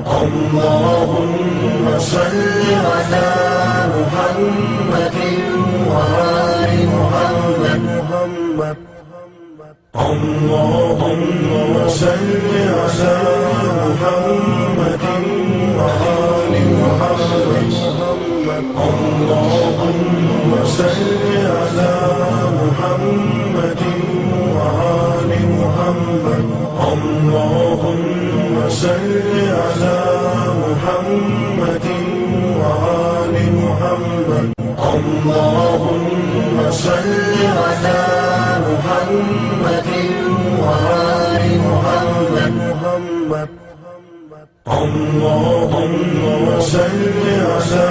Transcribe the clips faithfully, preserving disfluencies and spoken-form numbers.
اللهم صل على محمد وآل محمد. اللهم صل على محمد وآل محمد. اللهم صل على محمد وآل محمد. اللهم صل على محمد وآل محمد. اللهم صل على محمد وآل محمد. اللهم صل على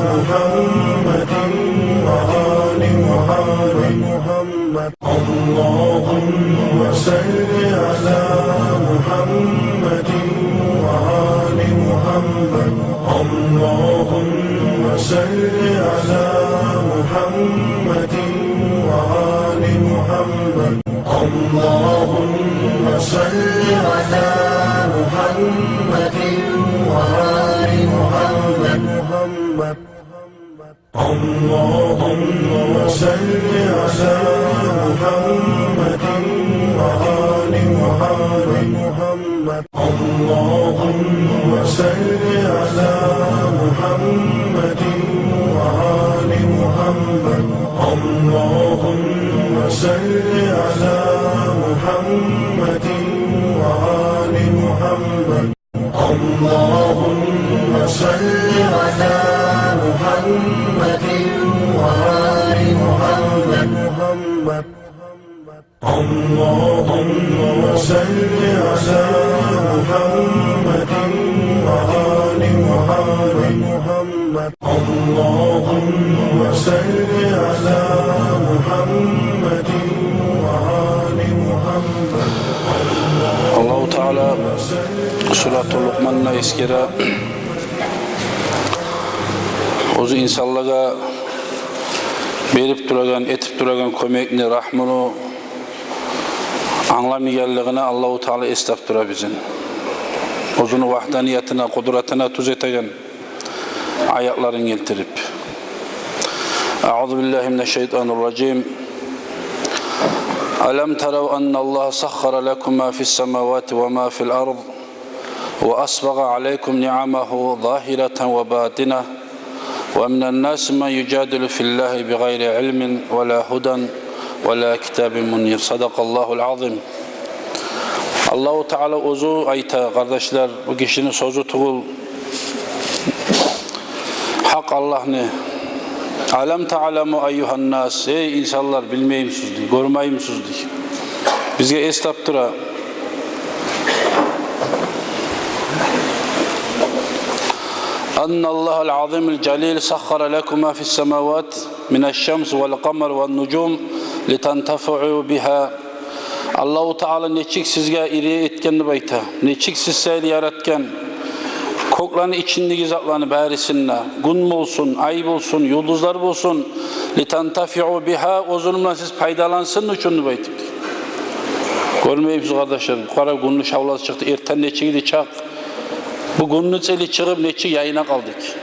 محمد وآل محمد. اللهم صل على محمد وآل محمد. اللهم صل على محمد وآل محمد. اللهم صل على محمد وآل محمد. اللهم صل على محمد وآل محمد. اللهم صل على محمد وآل محمد. اللهم صل على محمد وآل محمد. اللهم صل على محمد وآل محمد. اللهم صل على محمد وآل محمد. اللهم صل على محمد وآل محمد. Аллагьу Таала Суратул Лукъманда эсгере, оьзю инсанлагъа берип турагъан, этип турагъан кёмекни, рагьмуну англамайгъанлыгъына Аллагьу Таала эс тапдыра бизин. Оьзюню вагьданиятына, къудратына тюз этеген аятларын гелтирип. أعوذ بالله من الشيطان الرجيم. ألم تروا أن الله سخر لكم ما في السماوات وما في الأرض وأسبغ عليكم نعمه ظاهرة وباطنة ومن الناس من يجادل في الله بغير علم ولا هدى ولا كتاب منير. صدق الله العظيم. Аллагьу Таала оьзю айта, къардашлар, бу гишини сёзю тюгюл, гьакъ Аллагьны. ألم تعلموا أيها الناس, эй инсанлар, билмеймисиз дей, гёрмеймисиз дей. Бизге эс тапдыра. أن الله العظيم الجليل سخر لكم ما في السماوات من الشمس والقمر والنجوم لتنتفعوا بها. Аллагьу Таала нечик сизге ири этген деп айта, нечик сиз саялы яратгъан, кёклени ичиндеги затланы барисин де, гюн болсун, ай болсун, юлдузлар болсун, لتنتفعوا بها, оьзюню булан сиз пайдалансын учун деп айтып. Гёрмеймисиз, къардашлар, бу къара гюнню шавласы чыкъды, эртен нечик эди чакъ, бу гюнню цели чыгъып нечик яйына къалды экен.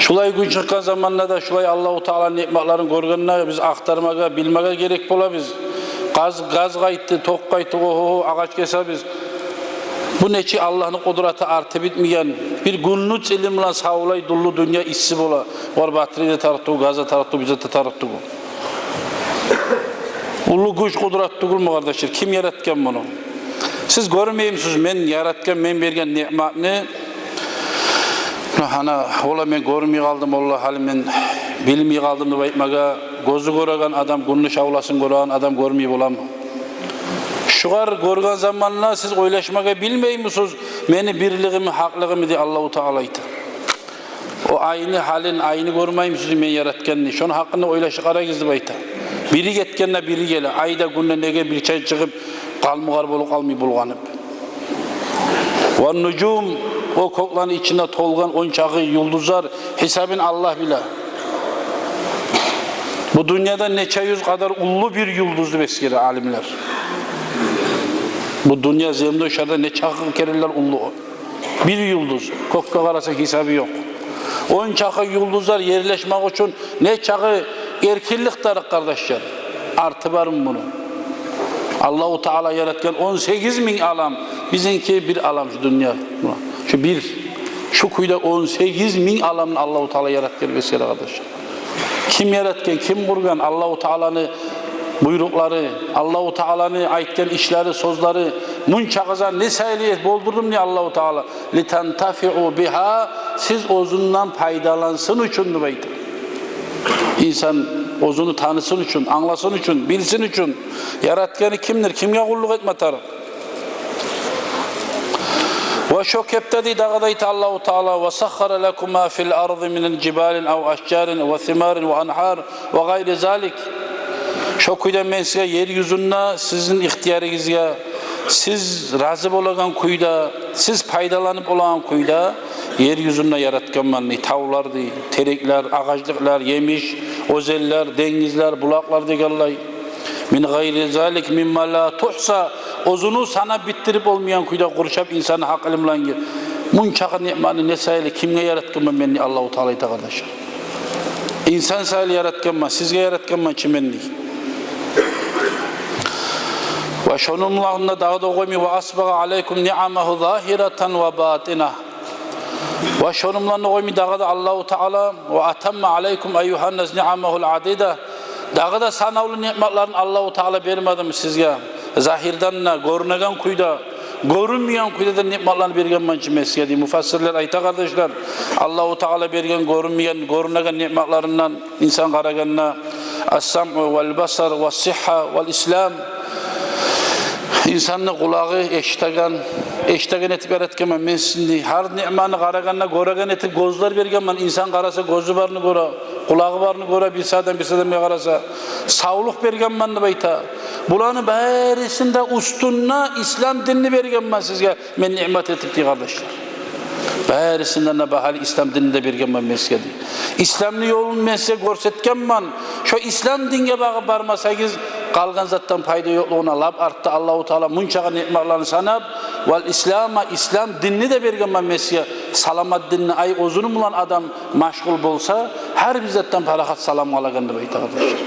Шулай гюн чыкъгъан заманда да, шулай Аллагьу Тааланы ниъматларын гёргенде, биз ахтармагъа, билмеге герек болабыз. Газ, газ къайтды, ток къайтды, о-о-о, агъач кесебиз. Бу нечик Аллагьны къудраты арты битмеген. Бир гюнню цели булан савлай да уллу дюнья исси бола. Олар батарей де тарыкъ тюгюл, газ да тарыкъ тюгюл, биз де тарыкъ тюгюл. Уллу гюч, къудрат тюгюлмю, къардашлар? Ким яратгъан муну? Сиз гёрмеймисиз мен яратгъан, мен берген ниъматны? Гьана, ола мен гёрмей къалдым, ола гьали мен билмей къалдым деп айтмагъа, гёзю гёреген адам, гюнню шавласын гёреген адам гёрмей боламы? Шугъар гёрген заманда сиз ойлашмагъа билмеймисиз мени бирлигими, гьакълыгъымы, дей Аллагьу Таала айта. О айны гьалын, айны гёрмеймисиз мен яратгъанны? Шону гьакъында ойлашып къарагъыз деп айта. Бири гетгенде бири геле. Ай да, гюн де неге бирче чыгъып, къалмагъар болуп къалмай булгъанып? والنجوم, о кёклени ичинде толгъан ончакъы юлдузлар, гьисабын Аллагь биле. Бу дюньядан нече юз къадар уллу бир юлдуз деп эсгере алимлер. Бу дюнья, земной шарда нечакъы керенлер уллу о. Бир юлдуз, кёкге къарасанг, гьисабы ёкъ. Ончакъы юлдузлар ерлешмек учун нечакъы эркинлик тарыкъ, къардашлар. Арты бармы муну? Аллагьу Таала яратгъан он сегиз минг алам, бизинки бир алам шу дюнья. Шу бир, шу кюйде он сегиз минг аламны Аллагьу Таала яратгъан бизге де, къардашлар. Ким яратгъан, ким къургъан? Аллагьу Тааланы буйрукълары, Аллагьу Тааланы айтгъан ишлери, сёзлери. Мунчакъы зат не саялы болдурдум дей Аллагьу Таала? «Литантафиъу бигьа», сиз оьзюнден пайдалансын учун деп айта. Инсан оьзюн танысын учун, англасын учун, билсин учун. Яратгъаны кимдир, кимге къуллукъ этме тарыкъ? Ва шо кепде дей, дагъы да айта Аллагьу Таала: «Ва саххара лакум ма фил арзи мин жибалин ав ашжарин ва симарин ва анхар ва гъайри залик». Шо кюйде мен сизге ер юзюнде сизин ихтиярыгъызгъа, сиз рази болагъан кюйде, сиз пайдаланып болагъан кюйде ер юзюнде яратгъанман дей. Тавлар дей, тереклер, агъачлыкълар, емиш, оьзенлер, денгизлер, булакълар дегенлей. «Мин гъайри залик мимма ла тугьса», оьзюню санап битдирип болмайгъан кюйде къуршап инсанны гьакъылы булан гел. Мунчакъы ниъматны не саялы, кимге яратгъанман мен дей Аллагьу Таала айта, къардашлар. Инсан саялы яратгъанман, сизге яратгъанман чы мен дей. Ва шону булан да дагъы да къоймай: «Ва асбагъа алайкум ниъамагьу загьиратан ва батина». Ва шону булан да къоймай дагъы да Аллагьу Таала: «Ва атамма алайкум айюгьаннас ниъамагьул адида». Дагъы да санавлу ниъматларын Аллагьу Таала бермедими сизге? Загьирден де, гёрюнеген кюйде, гёрюнмейген кюйде де ниъматланы бергенмен чи мен сизге дей. Муфассирлер айта, къардашлар, Аллагьу Таала берген гёрюнмейген, гёрюнеген ниъматларындан инсан къарагъанда: «Ас-самъу вал басар вас-сигьгьа вал ислам». Инсанны къулагъы эшитеген, эшитеген этип яратгъанман мен сизин дей. Гьар ниъманы къарагъанда гёреген этип гёзлер бергенмен. Инсан къараса, гёзю барны гёре, къулагъы барны гёре, бирси адам бирси адамгъа къараса. Савлукъ бергенмен деп айта. Буланы барисинде уьстюнде ислам динни бергенмен сизге мен ниъмат этип дей, къардашлар. Барисинден де багьалы ислам динни де бергенмен мен сизге дей. Исламны ёлун мен сизге гёрсетгенмен. Шо ислам динге багъып бармасагъыз, къалгъан затдан пайда ёкълугъуна лап артда Аллагьу Таала мунчакъы ниъматланы санап, вал ислама, ислам динни де бергенмен мен сизге, саламат динни. Ай, оьзюню булан адам машгъул болса, гьар бир затдан парахат, салам къалагъан деп айта, къардашлар.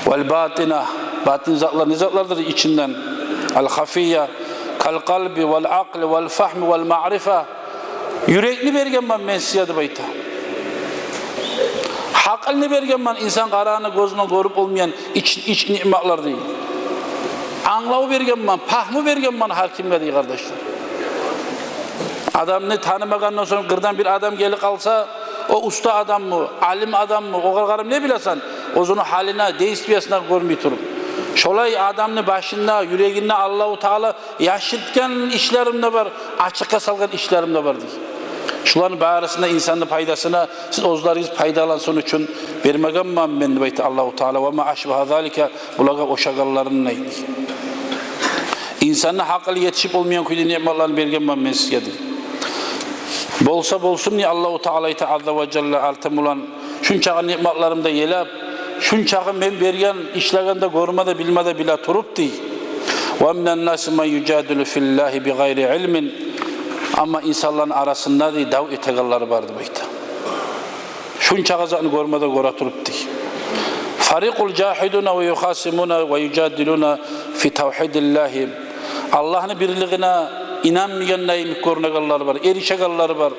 Вал батина, батин затлар не затлардыр ичинден? Ал хафия, кал къалби вал акъли вал фагьми вал маърифа. Юрекни бергенмен мен сизге деп айта. Гьакъылны бергенмен, инсан къарагъанда гёзюнден гёрюп болмайгъан ич, ич ниъматлар дей. Англав бергенмен, пагьму бергенмен гьар кимге дей, къардашлар. Адамны танымагъандан сонг къырдан бир адам гелип къалса, о уста адаммы, алим адаммы, огъар къарап не билесен? Оьзюню гьалына, действиясына гёрмей туруп. Шолай адамны башында, юрегинде Аллагьу Таала яшыртгъан ишлерим де бар, ачыкъгъа салгъан ишлерим де бар дей. Шуланы барысында инсанны пайдасына сиз оьзлеригиз пайдалансын учун бермегенмен мен деп айта Аллагьу Таала. Ва ма ашбагьа залика, булагъа ошагъанларын дей. Инсанны гьакъылы етишип болмайгъан кюйде ниъматланы бергенмен мен сизге дей. Болса болсун дей, Аллагьу Таала айта азза ва жалла, алтын булан шунчакъы ниъматларымны да елеп, шунчакъы мен берген ишлегенде гёрме де, билме де биле туруп дей. Ва минан наси ман южадилу филлагьи бигъайри илмин. Амма инсанланы арасында дей дав этегенлери бар деп айта. Шунчакъы затны гёрме де гёре туруп дей. Фарикъул жагьидуна ва юхасимуна ва южадилуна фи тавгьидиллагьи. Аллагьны бирлигине инанмайгъан йимик гёрюнегенлери бар, эришегенлери бар.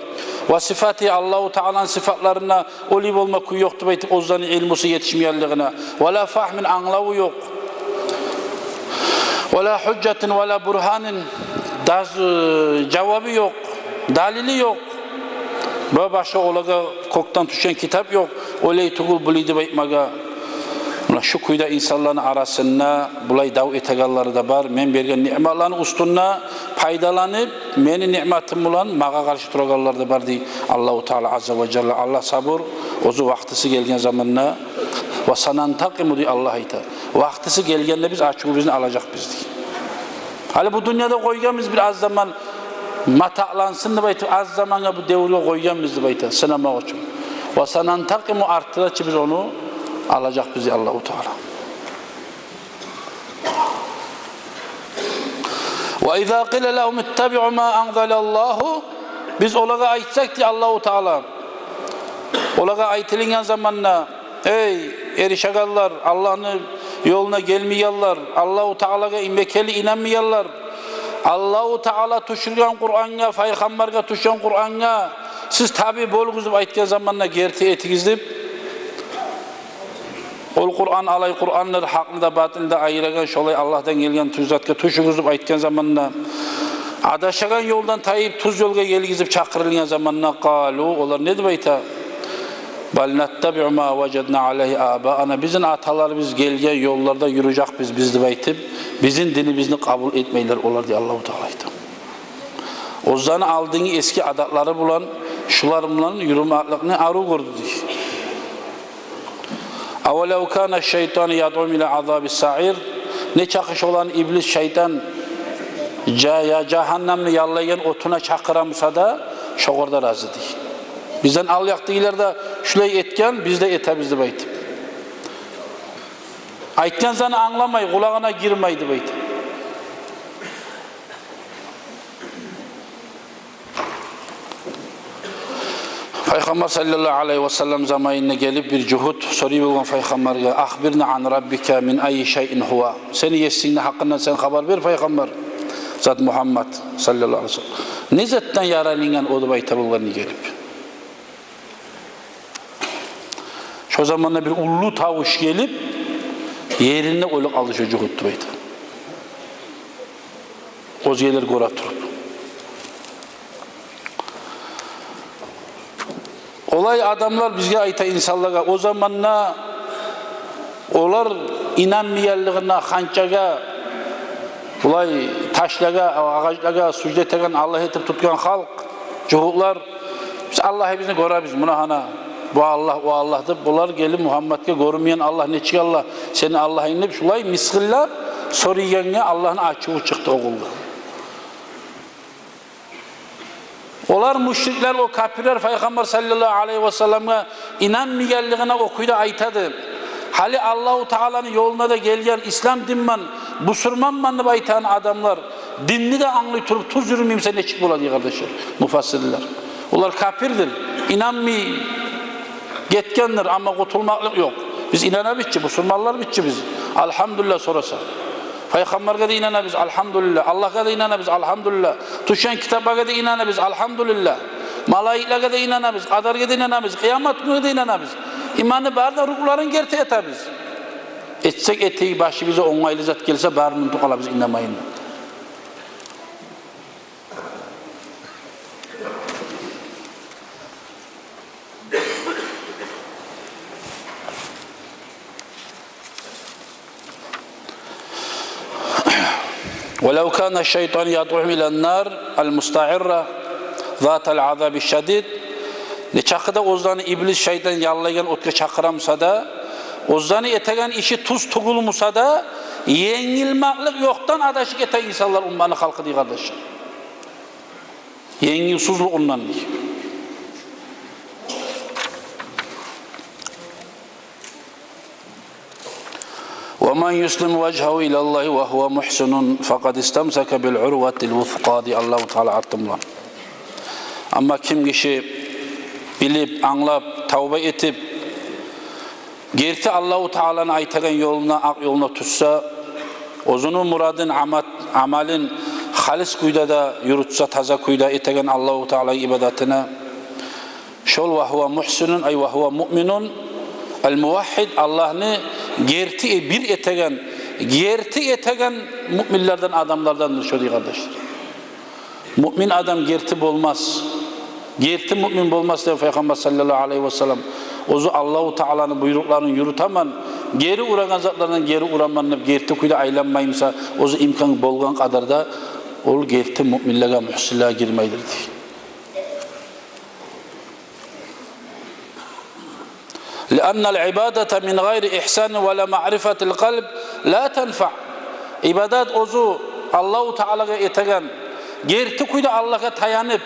Ва сифати, Аллагьу Тааланы сифатларына олай болма кюй ёкъ деп айтып, оьзлени илмусу етишмейгенлигине. Ва ла фагьмин, англаву ёкъ. Ва ла гьужжатин ва ла бургьанин, даз-, жавабы ёкъ, далили ёкъ. Бу башгъа олагъа кёкден тюшген китап ёкъ, олай тюгюл, булай деп айтмагъа. Муна шу кюйде инсанланы арасында булай дав этегенлери де бар. Мен берген ниъматланы уьстюнде пайдаланып, мени ниъматым булан магъа къаршы турагъанлар да бар дей Аллагьу Таала азза ва жалла. Аллагь сабур, оьзю вакътиси гелген заманда. Ва санантакъиму дей Аллагь айта. Вакътиси гелгенде биз ачувубузну алажакъбыз дей. Гьали бу дюньяда къойгъанбыз бир аз заман, матаълансын деп айтып, аз замангъа, бу девюрге къойгъанбыз деп айта, сынамакъ учун. Ва санантакъиму, артда чы биз ону алажакъбыз дей Аллагьу Таала. Ва иза къила лагьум иттабиъу ма анзалаллагьу, биз олагъа айтсакъ, дей Аллагьу Таала, олагъа айтылынгъан заманда: «Эй, эришегенлер, Аллагьны ёлуна гелмейгенлер, Аллагьу Таалагъа мекенли инанмайгъанлар, Аллагьу Таала тюшюрген Къурангъа, пайхаммаргъа тюшген Къурангъа сиз табиъ болугъуз», — деп айтгъан заманда, «герти этигиз», — деп, ол Къуран алай Къурандыр, гьакъны да батылны да айырагъан, шолай Аллагьдан гелген тюз затгъа тюшюгюз деп айтгъан заманда, адашагъан ёлдан тайып, тюз ёлгъа гелигиз деп чакъырылгъан заманда, къалу, олар не деп айта? Бал наттабиъу ма важадна алайгьи абаана. Бизин аталарыбыз гелген ёлларда юрюжекбиз биз деп айтып, бизин динибизни къабул этмейлер олар, дей Аллагьу Таала айта. Оьзлени алдынгъы эски адатлары булан, шулар булан юрюмекликни арив гёрдю, дей. Авалав кана шайтану ядъугьум ила азаби саир. Нечакъы шоланы иблис, шайтан жа-, я жагьаннамны яллайгъан отуна чакъыра буса да, шогъар да рази, дей. Бизден алъякъдагъылар да шулай этген, биз де этебиз деп айтып. Айтгъан затны англамай, къулагъына гирмей деп айтып. Пайхаммар саллаллагьу алайгьи ва саллам заманына гелип бир жугьут сорай болгъан пайхаммаргъа: «Ахбирни ан раббика мин айи шайин гьува». Сени есингни гьакъындан сен хабар бер, пайхаммар, зат Мугьаммад саллаллагьу алайгьи ва саллам. Не затдан яратылынгъан о деп айта болгъан гелип. Шо заманда бир уллу тавуш гелип, еринде оьлюп къалды шо жугьут деп айта. Оьзгелер гёре туруп. Олай адамлар бизге айта, инсанлагъа, о заманда олар инанмайгъанлыгъына, ханчагъа, булай ташлагъа, агъачлагъа сужда этеген аллагь этип тутгъан халкъ, жугьутлар, биз Аллагьыбызны гёребиз, муна гьана, бу Аллагь, о Аллагь деп, булар гелип Мугьаммадгъа гёрюнмейген Аллагь, нечик Аллагь, сени Аллагьынг деп, шулай мысгъыллап сорайгъангъа Аллагьны ачуву чыкъды о къулгъа. Олар, мушриклер, о капирлер, Пайхаммар саллаллагьу алайгьи ва салламгъа инанмайгъанлыгъына о кюйде айтады. Гьали Аллагьу Тааланы ёлуна да гелген, ислам динман, бусурманман деп айтагъан адамлар, динни де англай туруп, тюз юрюмей буса, нечик бола, дей, къардашлар, муфассирлер. Олар капирдир, инанмай гетгендир, амма къутулмакълыкъ ёкъ. Биз инанабыз чы, бусурманларбыз чы биз. Алгьамдулиллагь, сораса. Пайхаммаргъа да инанабыз, алгьамдулиллагь. Аллагьгъа да инанабыз, алгьамдулиллагь. Тюшген китаплагъа да инанабыз, алгьамдулиллагь. Малайиклеге де инанабыз, къадаргъа да инанабыз, къыямат гюнге де инанабыз. Иманны бары да рукнуларын герти этебиз. Этсек этейик, башыбызгъа онгайлы зат гелсе, барын унутуп къалабыз инанмайын. Валав кана шайтану ядъугьум илан-нар ал-мустаъирра затал азаби шадид. Нечакъы да оьзлени иблис, шайтан яллайгъан отгъа чакъыра буса да, оьзлени этеген иши тюз тюгюл буса да, енгилмеклик ёкъдан адашып гете инсанлар, умманы халкъы, дей, къардашлар. Енгилсизлик ондан, дей. Ва ман юслим важгьагьу илаллагьи ва гьува мугьсинун факъад истамсака бил урватил вускъа, дей Аллагьу Таала артындан. Амма ким гиши билип, англап, тавба этип, герти Аллагьу Тааланы айтагъан ёлуна, акъ ёлуна тюшсе, оьзюню мурадын, амат-, амалын халис кюйде де юрютсе, таза кюйде этеген Аллагьу Таалагъа ибадатына, шол ва гьува мугьсинун, ай ва гьува муъминун, ал-мувагьгьид, Аллагьны герти бир этеген, герти этеген муъминлерден, адамлардандыр шо, дей, къардашлар. Муъмин адам герти болмас. Герти муъмин болмас, дей Пайхаммар саллаллагьу алайгьи ва саллам. Оьзю Аллагьу Тааланы буйрукъларын юрютемен, гери урагъан затлардан гери ураман деп герти кюйде айланмай буса, оьзю имкан болгъан къадарда ол герти муъминлеге, мугьсинлеге гирмейдир, дей. Лианнал ибадату мин гъайри игьсани ва ла маърифатил къалб ла танфаъ. Ибадат оьзю Аллагьу Таалагъа этеген, герти кюйде Аллагьгъа таянып,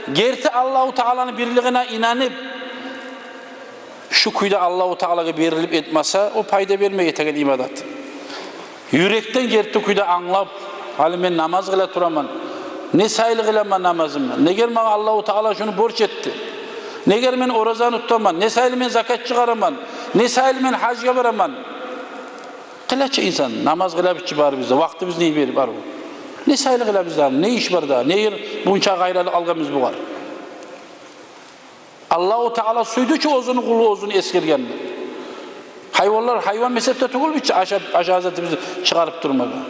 герти Аллагьу Тааланы бирлигине инанып, шу кюйде Аллагьу Таалагъа берилип этмесе, о пайда бермей этеген ибадат. Юрекден герти кюйде англап, Гьали мен намаз къыла тураман. Не саялы къыламан намазымны? Негер магъа Аллагьу Таала шуну борч этди? Негер мен оразаны тутаман? Не саялы мен закат чыгъараман? Не саялы мен гьажгъа бараман? Къыла чы инсан, намаз къыла бит чи барыбыз да, вакътибизни йиберип арив. Не саялы къыла бит дагъы? Не иш бар дагъы? Негер мунча къайрылыкъ алгъан биз бугъар? Аллагьу Таала сюйдю чи оьзюню къулу оьзюн эсгергенни. Гьайванлар гьайван эсепде тюгюл бит чи, ашап, ашагъан затыбызны чыгъарып турмагъа.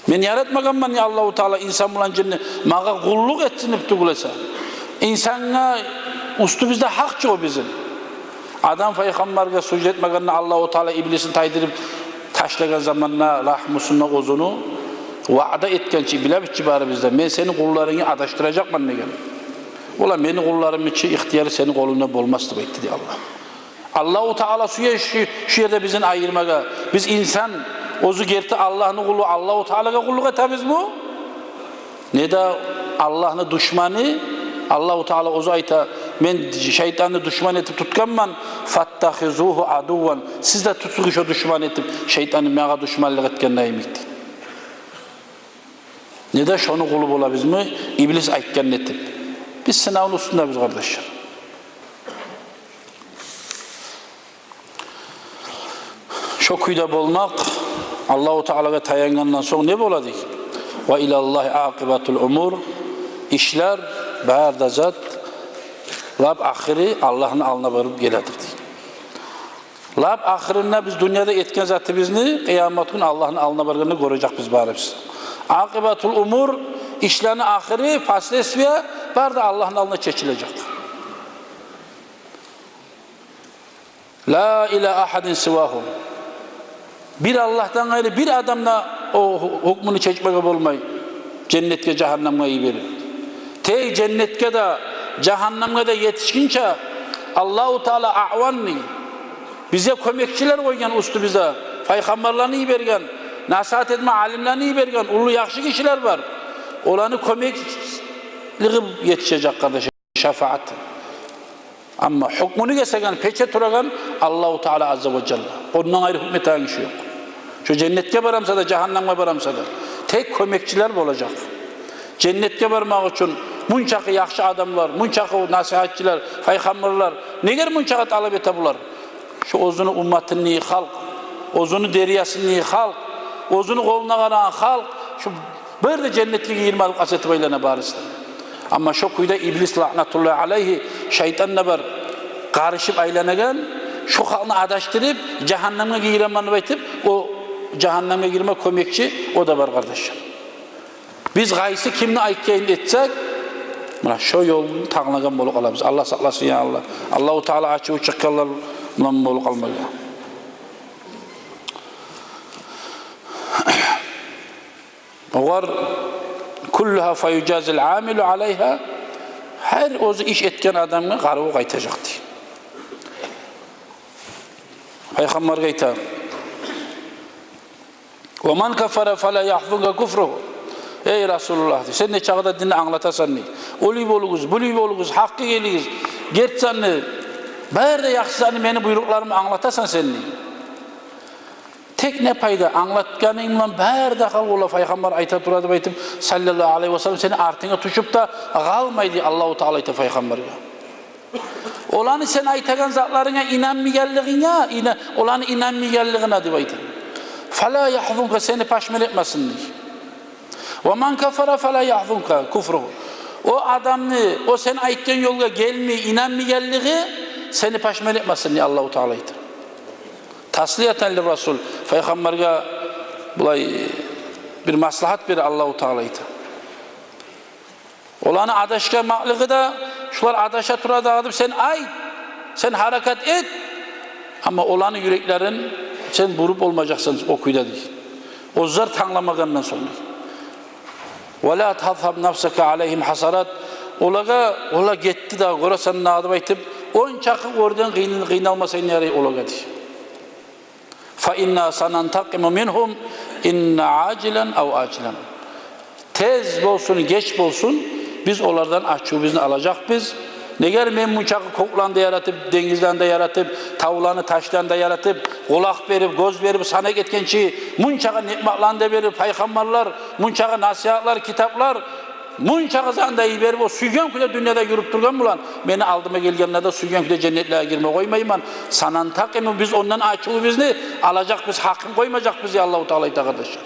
Мен яратмагъанман, я Аллагьу Таала, инсан булан жинни магъа къуллукъ этсин деп тюгюл эсе. Инсангъа уьстюбюзде гьакъ чы о бизин. Адам пайхаммаргъа сужда этмегенде Аллагьу Таала иблисни тайдырып ташлагъан заманда рагьмусунда оьзюню ваъда этген чи, биле бит чи барыбыз да, мен сени къулларынгны адашдыражакъман деген. Ола мени къулларымны чи ихтияры сени къолунгда болмас деп айтды дей Аллагь. Аллагьу Таала сюе шу, шу ерде бизин айырмагъа. Биз инсан, оьзю герти Аллагьны къулу, Аллагьу Таалагъа къуллукъ этебизми? Не де Аллагьны душманы, Аллагьу Таала оьзю айта: «Мен шайтанны душман этип тутгъанман, фаттахизугьу адувван. Сиз де тутугъуз шо душман этип шайтанны, магъа душманлыкъ этгенде йимик», — дей. Не де шону къулу болабызмы, иблис айтгъанны этип? Биз сынавну уьстюндебиз, къардашлар. Шо кюйде болмакъ, Аллагьу Таалагъа таянгъандан сонг не бола дей? «Ва илаллагьи акъибатул умур». Ишлер, бары да зат, лап ахыры Аллагьны алдына барып геле тура дей. Лап ахырында биз дюньяда этген затыбызны къыямат гюн Аллагьны алдына баргъанда гёрежекбиз барыбыз. Акъибатул умур, ишлени ахыры, последствия, бары да Аллагьны алдына чечилежек. «Ла ила ахадин сивагьу». Бир Аллагьдан къайры бир адам да о гьукмуну чечмеге болмай, женнетге, жагьаннамгъа йиберип. Тек женнетге де, жагьаннамгъа да етишгинче Аллагьу Таала аванны, бизге кёмекчилер къойгъан уьстюбюзде, пайхаммарланы йиберген, насигьат этме алимлени йиберген, уллу яхшы гишилер бар. Оланы кёмеклиги етишежек, къардаш. Шафаат. Амма гьукмуну гесеген, пече турагъан Аллагьу Таала азза ва жалла. Ондан къайры гьукму этеген гиши ёкъ. Шо женнетге барамса да, жагьаннамгъа барамса да, тек кёмекчилер болажакъ. Женнетге бармакъ учун мунчакъы яхшы адамлар, мунчакъы насигьатчылар, пайхаммарлар, негер мунчакъы талап эте булар? Шо оьзюню умматыны халкъ, оьзюню дариясыны халкъ, оьзюню къолуна къарагъан халкъ, шо бир де женнетге гирмедик къаст этип айлана барысы да. Амма шо кюйде иблис, лаънатуллагьи алайгьи, шайтан да бар, къарышып айланагъан, шо халкъны адашдырып, жагьаннамгъа гиремен деп айтып, о жагьаннамгъа гирме кёмекчи о да бар, къардашлар. Биз къайсы кимни айтгъанын этсек, муна шо ёлну танглагъан болуп къалабыз. Аллагь сакъласын, я Аллагь. Аллагьу Таала ачуву чыкъгъанлар булан болуп къалмагъа. Огъар, «Куллугьа фаюжазил амилу алайгьа», гьар оьзю иш этген адамгъа къаруву къайтажакъ дей. Пайхаммаргъа айта: «Ва ман кафара фала ягьзунка куфругьу». Эй Расулуллагь, дей, сен не чакъы да динни англатасан дей. Олай болугъуз, булай болугъуз, гьакъгъа гелигиз, герти затны, бары да яхшы затны, мени буйрукъларымны англатасан сен дей. Тек не пайда, англатгъанынг булан бары да халкъ, ола пайхаммар айта тура деп айтып, саллаллагьу алайгьи ва саллам, сени артынга тюшюп де къалмай дей, Аллагьу Таала айта пайхаммаргъа. Оланы сен айтагъан затларынга инанмайгъанлыгъынга, ина-, оланы инанмайгъанлыгъына деп айта. «Фала ягьзунка», сени пашман этмесин дей. «Ва ман кафара фала ягьзунка куфругьу». О адамны, о сен айтгъан ёлгъа гелмей, инанмайгъанлыгъы сени пашман этмесин дей, Аллагьу Таала айта. Таслиятан лир Расул, пайхаммаргъа булай бир маслагьат бере Аллагьу Таала айта. Оланы адашгъанлыгъы да, шулар адаша тура дагъы деп сен айт, сен гьаракат эт. Амма оланы юреклерин сен буруп болмажакъсан о кюйде дей. Оьзлер тангламагъандан сонг дей. «Ва ла тазгьаб нафсука алайгьим гьасарат». Олагъа, ола гетди дагъы, гёресен дагъы деп айтып, ончакъы оьрден къыйын-, къыйналмасанг ярай олагъа дей. «Фа инна санантакъиму мингьум инна ажилан ав ажилан». Тез болсун, геч болсун, биз олардан ачувубузну алажакъбыз. Негер мен мунчакъы кёклени де яратып, денгизлени де яратып, тавланы, ташланы да яратып, къулакъ берип, гёз берип, санап этгенчи, мунчагъа ниъматланы да берип, пайхаммарлар, мунчагъа насигьатлар, китаплар, мунчагъа затны да йиберип, о сюйген кюйде дюньяда юрюп тургъан булан, мени алдыма гелгенлени де сюйген кюйде женнетлеге гирме къоймайман. Санантакъиму, биз ондан ачувубузну алажакъбыз, гьакъын къоймажакъбыз, дей Аллагьу Таала, айта, къардашлар.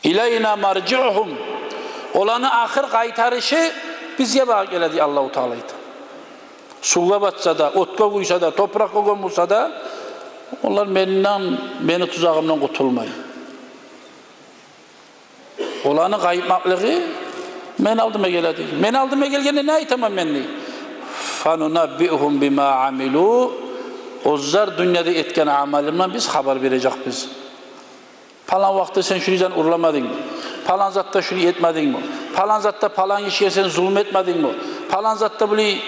Илайна маржиугьум. Оланы ахыр къайтарышы бизге багъып геле, дей Аллагьу Таала, айта. Сувгъа батса да, отгъа гюйсе де, топуракъгъа гёмюлсе де, олар менден, мени тузагъымдан къутулмай. Оланы къайтмакълыгъы мени алдыма геле, дей. Мени алдыма гелгенде не айтаман мен, дей? Фанунаббиугьум бима амилу. Оьзлер дюньяда этген амалы булан биз хабар бережекбиз. Палан вакътиде сен шуну затны урламадынгмы? Палан затда шуну этмедингми? Палан затда палан гишиге сен зулму этмедингми? Палан затда булай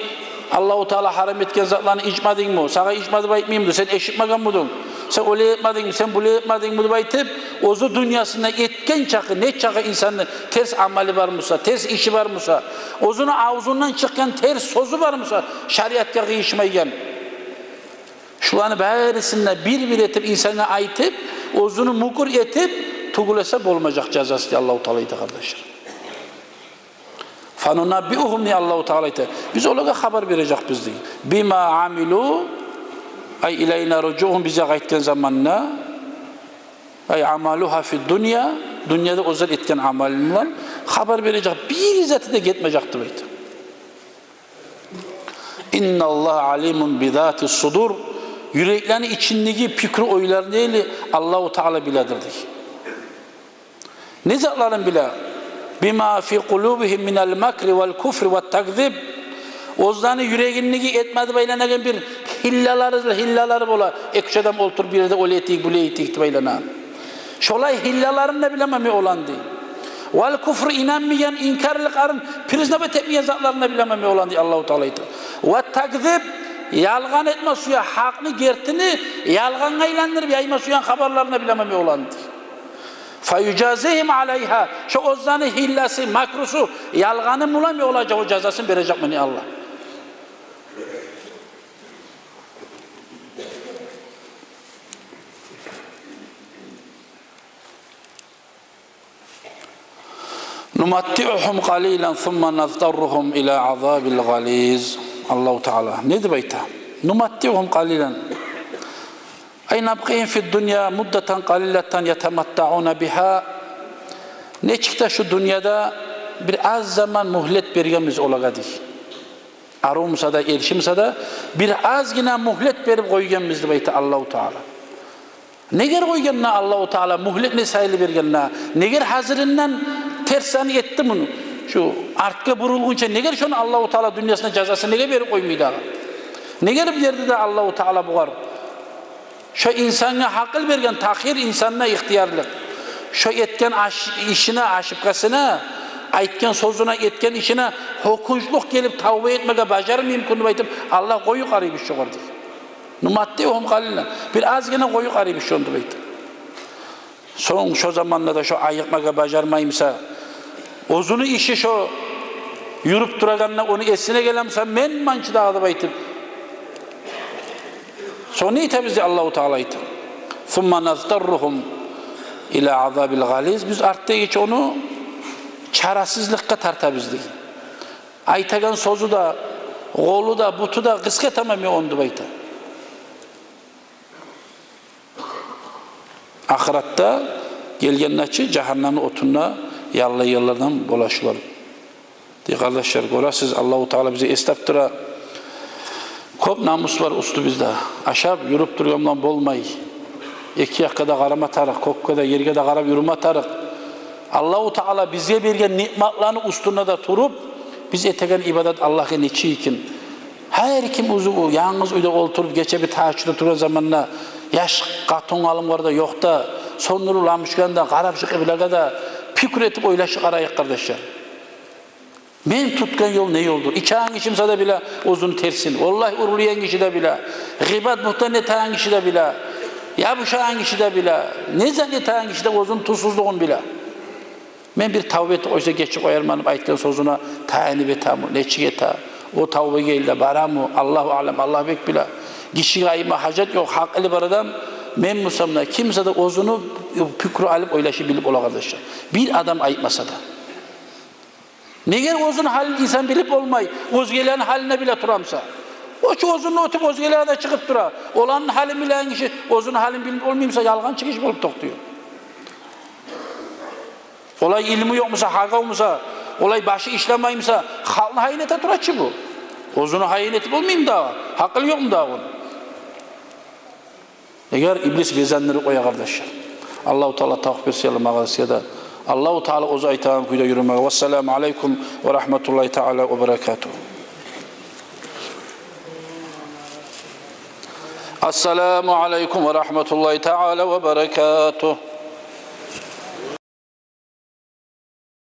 Аллагьу Таала гьарам этген затланы ичмедингми? Сагъа ичме деп айтмайман, сен эшитмегенмидинг? Сен олай этмедингми? Сен булай этмедингми деп айтып, оьзю дюньясында этген чакъы, не чакъы инсанны терс амалы бар буса, терс иши бар буса, оьзюню авзундан чыкъгъан терс сёзю бар буса, шариатгъа къыйышмайгъан, шуланы барисин де бир-бир этип инсангъа айтып, оьзюню мюкюр этип, тюгюл эсе болмажакъ жазасы, дей Аллагьу Таала, айта, къардашлар. Фанунаббиугьум, дей Аллагьу Таала, айта. Биз олагъа хабар бережекбиз, дей. Бима амилу, ай илайна ружуугьум, бизге къайтгъан заманда, ай амалугьа фид дунья, дюньяда оьзлер этген амалы булан хабар бережек, бир заты да гетмежек деп айта. Инналлагьа алимун бизатис судур. Юреклени ичиндеги пикру, ойланы, дей, Аллагьу Таала биледир, дей. Не затларын биле? Бима фи къулубигьим минал макри вал куфри ват такзиб. Оьзлени юрегиндеги этме деп айланагъан бир гьиллалары, гьиллалары бола. Эки-уьч адам олтуруп бир ерде олай этейик, булай этейик деп айланагъан. Шолай гьиллаларын да билемен мен оланы, дей. Вал куфр, инанмайгъан, инкарлыкъларын, признавать этмейген затларын да билемен мен оланы, дей Аллагьу Таала, айта. Ват такзиб, ялгъан этме сюе, гьакъны, гертини ялгъангъа айландырып яйма сюеген хабарларын да билемен мен оланы, дей. Фаюжазигьим алайгьа. Шо оьзлени гьилласы, макрусу, ялгъаны булан мен олагъа о жазасын бережекмен, дей Аллагь. Нуматтиугьум къалилан сумма назтарругьум ила азабил гъализ. Аллагьу Таала не деп айта? Нуматтиугьум къалилан. Ай набкъигьим фид дунья муддатан къалилатан ятаматтауна бигьа. Нечик де шу дюньяда бир аз заман мюгьлет бергенбиз олагъа, дей. Арив буса да, эрши буса да, бир азгъына мюгьлет берип къойгъанбыз деп айта Аллагьу Таала. Негер къойгъан да Аллагьу Таала мюгьлетни сайлы берген да, негер гьазиринден терс зат этди муну, шу артгъа бурулгъунча, негер шону Аллагьу Таала дюньясында жазасын неге берип къоймай дагъы? Негер берди де Аллагьу Таала бугъар? Шо инсангъа гьакъыл берген, тахир инсангъа ихтиярлыкъ. Шо этген аш-, ишине, ошибкасына, айтгъан сёзюне, этген ишине гьёкюнчлюк гелип, тавба этмеге бажармаймы экен деп айтып, Аллагь къоюп къарайбыз шогъар, дей. Нуматтиугьум къалилан. Бир азгъына къоюп къарайбыз шону деп айта. Сонг шо заманда да шо айыкъмагъа бажармай буса, оьзюню иши шо юрюп турагъанда ону эсине геле буса, мен манчы дагъы деп айтып, сонг не этебиз дей Аллагьу Таала айта. Сумма назтарругьум ила азабил гъализ. Биз артдагъыча ону чарасызлыкъгъа тартабыз дей. Айтагъан сёзю де, къолу да, буту да къысгъа этемен мен ону деп айта. Ахыратда гелгенде чи жагьаннемни отунда яллайгъанлардан бола шулар. Дей, къардашлар, гёресиз, Аллагьу Таала бизге эслеп тура. Кёп намус бар уьстюбюзде. Ашап юрюп тургъан булан болмай. Эки якъгъа да къарама тарыкъ, кёкге де, ерге де къарап юрюме тарыкъ. Аллагьу Таала бизге берген ниъматланы уьстюнде де туруп, биз этеген ибадат Аллагьгъа нечик экен. Гьар ким оьзю янгыз уьйде олтуруп, гече бир тагьажжудда тургъан заманда, яш къатын-къалын бар да, ёкъ да, сёндюрюп лампочканы да, къарап шу къыблагъа да, пикру этип, ойлашып къарайыкъ, къардашлар. Мен тутгъан ёл не ёлдур? Ичеген гиши буса да биле оьзюню терсин. Валлагь, урлайгъан гиши де биле, гъыйбат-бугьтан этеген гиши де биле, ябушагъан гиши де биле, не зат этеген гиши де оьзюню тузсузлугъун биле. Мен бир тавба этип къойса, гечип къоярман деп айтгъан сёзюне таянып этеми, нечик эте? О тавбагъа гелди, барамы? Аллагьу аълам, Аллагь бек биле. Гишиге айтма гьажат ёкъ, гьакъылы бар адам. Мен бусам да, ким буса да оьзюню пикру алып, ойлашып билип бола, къардашлар. Бир адам айтмаса да. Неге оьзюню гьалын инсан билип болмай, оьзгелени гьалын да биле тура буса? О чу оьзюню утуп, оьзгелеге де чыгъып тура. Оланы гьалын билеген гиши оьзюню гьалын билип болмай буса, ялгъанчы гиши болуп токътай. Олай илму ёкъ буса, гьакъы ёкъ буса, олай башы ишлемей буса, халкъны гьайын эте тура чы бу. Оьзюню гьайын этип болмаймы дагъы? Гьакъылы ёкъму дагъы ону? Эгер иблис безендирип къоя, къардашлар. Аллагьу Таала тавфикъ берсин магъа да, сизге де. Аллагьу Таала оьзю айтагъан кюйде юрюмеге. Вассаламу алейкум ва рагьматуллагьи таала ва баракатугь. Ассаламу алейкум ва рагьматуллагьи таала ва баракатугь.